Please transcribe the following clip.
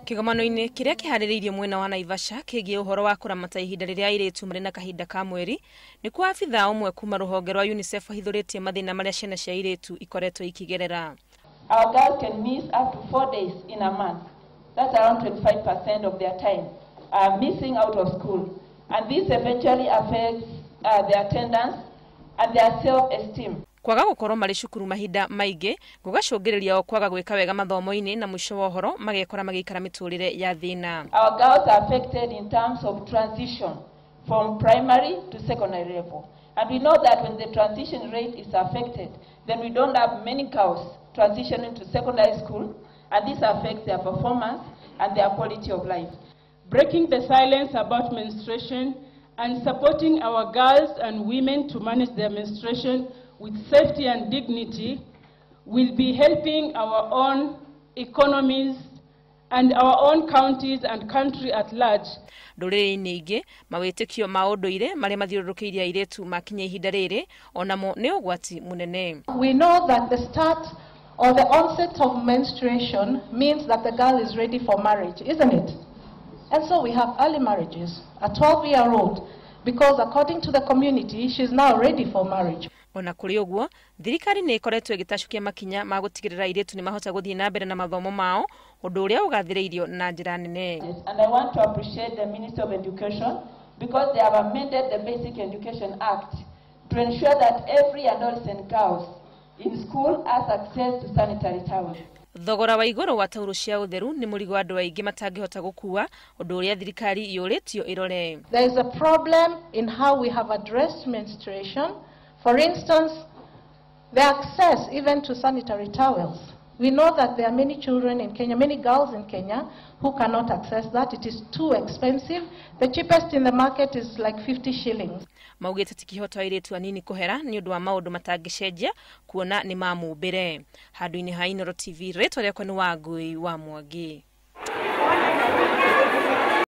Kĩgomano-inĩ kĩrĩa kĩharĩrĩirio mwena wa Naivasha kĩgiĩ ũhoro wa kũramata ihinda rĩrĩa airĩtu marĩ na kahinda ka mweri, nĩkuo abithaa ũmwe kuma rũhonge rwa UNICEF ahithũrĩtie mathĩna marĩa ciana cia airĩtu ikoretwo ikĩgerera. Our girls can miss up to 4 days in a month. That's around 25% of their time missing out of school. And this eventually affects their attendance and their self-esteem. Kwaga gũkorwo marĩ cukuru mahinda maingĩ gũgacũngĩrĩria o kwaga gwĩka wega mathomo-inĩ na mũico wa ũhoro magekora magĩikara mĩtũrĩre ya thĩna. Our girls are affected in terms of transition from primary to secondary level. And we know that when the transition rate is affected, then we don't have many girls transitioning to secondary school, and this affects their performance and their quality of life. Breaking the silence about menstruation and supporting our girls and women to manage their menstruation with safety and dignity will be helping our own economies and our own counties and country at large. Ndũrĩrĩ-inĩ ingĩ mawĩtĩkio ma ũndũire marĩa mathiũrũrũkĩirie airĩtu makinya ihinda rĩrĩ onamo nĩ ũgwati mũnene. We know that the start or the onset of menstruation means that the girl is ready for marriage, isn't it? And so we have early marriages, a 12-year-old, because according to the community, she's now ready for marriage. Ona kũrĩ ũguo, thirikari nĩ ĩkoretwo ĩgĩtacũkia makinya ma gũtigĩrĩra airĩtu nĩ mahota gũthiĩ na mbere na mathomo mao, ũndũ ũrĩa ũgathĩrĩirio na njĩra nene. And I want to appreciate the Minister of Education because they have amended the Basic Education Act to ensure that every adolescent girl in school has access to sanitary towels. Thogora wa igũrũ wa taurũ cia ũtheru nĩ mũrigo andũ aingĩ matangĩhota gũkua, ũndũ ũrĩa thirikari yũrĩtio ĩrore. There is a problem in how we have addressed menstruation. For instance, the access even to sanitary towels. We know that there are many children in Kenya, many girls in Kenya, who cannot access that. It is too expensive. The cheapest in the market is like 50 shillings. Maugĩte ti kĩhoto airĩtu anini kũhera nĩ ũndũ wa maũndũ matangĩcenjia kuona nĩ mamũmbĩre. Handũ-inĩ ha Inooro TV, rĩtwa rĩakwa nĩ Wangũi wa Mwangi.